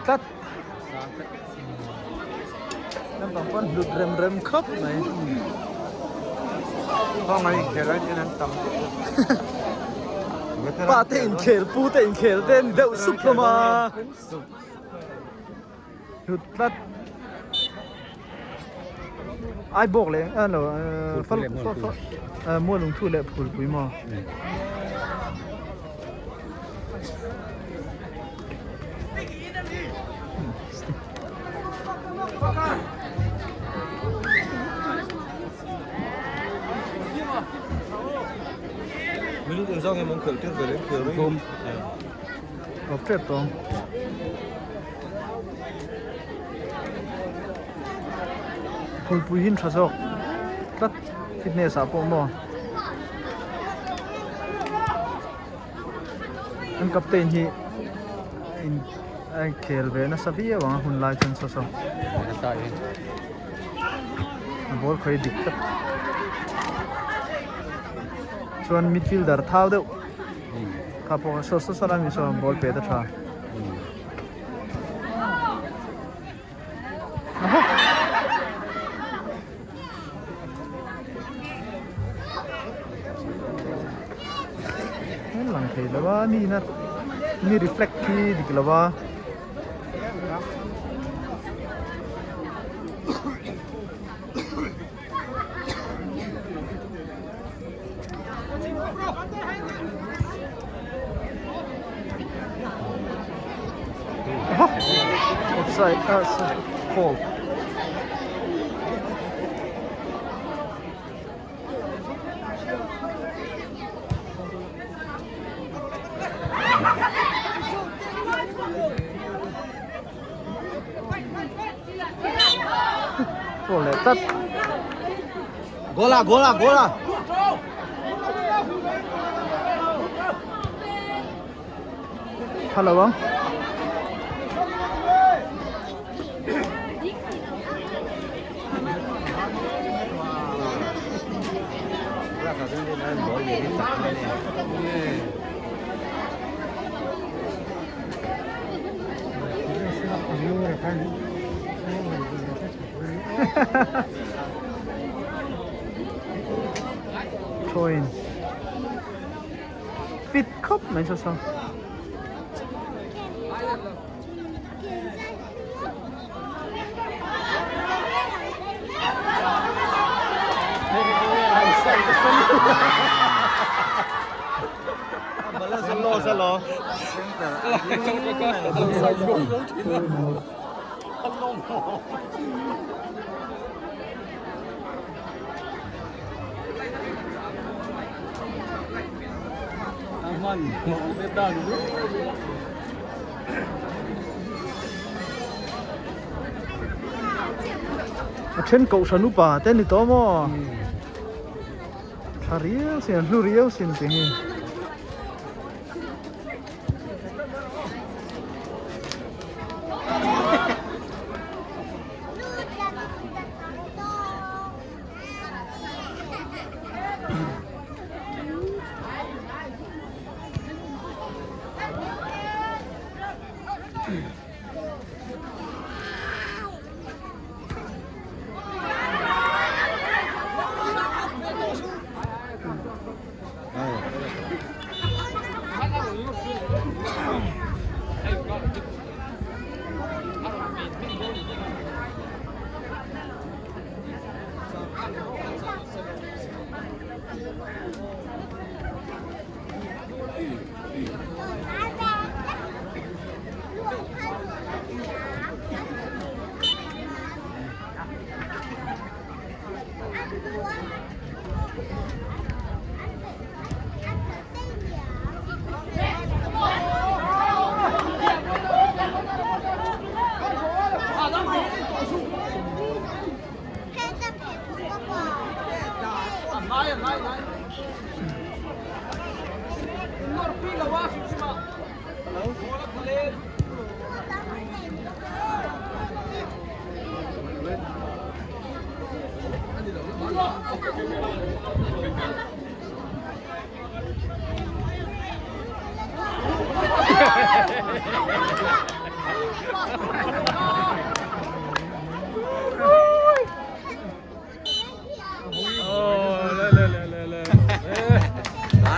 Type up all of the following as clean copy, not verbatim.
tlat. Naupang pawn hlut rem rem khawp mai. Khawngaih inkhel ai chuan an tam Pa te inkhel pu te inkhel te ni deuh sup hlawm a. Hlut tlat. Ai bawk leh a lo fal fal mual lungthu leh phulpui maw. Minute engzah nge maw an khelh tir ve leh khel mai. Tawp tep tawh ang. Phulpui hi an tha zawk tlat fitness ah pawh maw. An captain hi in a khel ve nasa viau ang a hun lai chuan saw saw a ball khawi dik tak chuan midfielder thau deuh kha pawh saw saw saw lai mi saw ball pet a tha. En lang thei lo a ni na ni reflect hi dik lo a. Offside ah foul. Foul leh tlat. Goal ah goal ah goal ah. Hello ang. Train fit khawp mai saw saw. A then kohhran upa te ni tawh maw tha riau sin a hlu riau sin tih hi.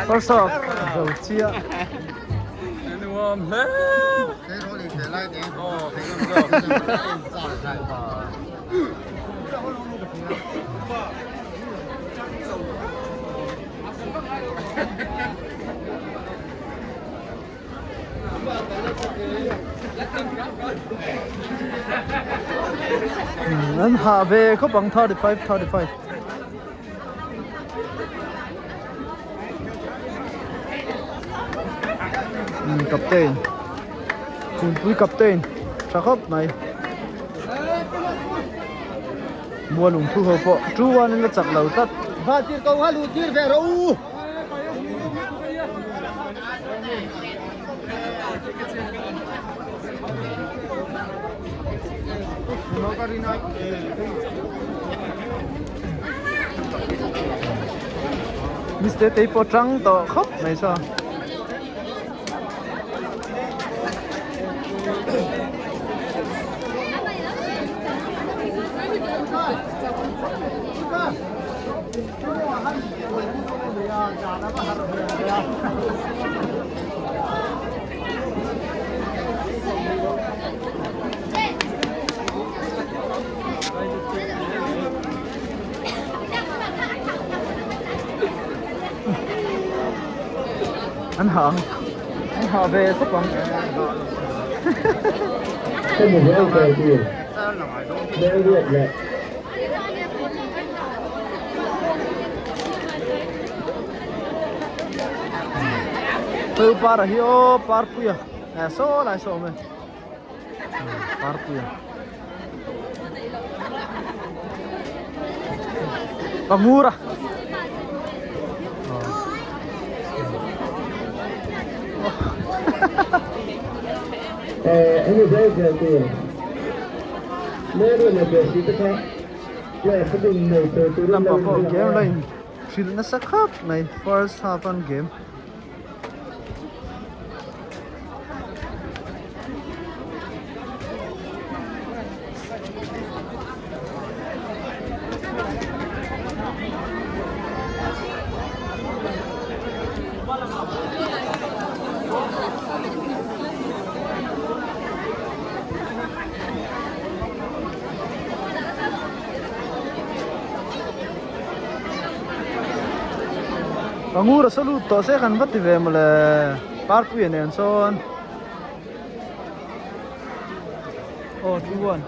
First off, zo chiah. An hah ve khawp ang 35 35. Captain Chunpui captain tha khawp mai Mualung thu ho pawh 2-1 in la chak lo tlat. Vatir ko ha lu tir ve ro u. Mister te pawh tang tawh khawp mai saw. An hah ang an hah ve khawp ang. Peu par a hi aw parpui a eh saw lai saw awm e parpui a pamur a Eh, ani zel zel tur. Mary leh Bessie te kha Lampa pawh game la in hrilh nasa khawp mai first half an game. Angur a saw lut tawh se kan va ti ve mawle parpui a nen sawn aw 2-1.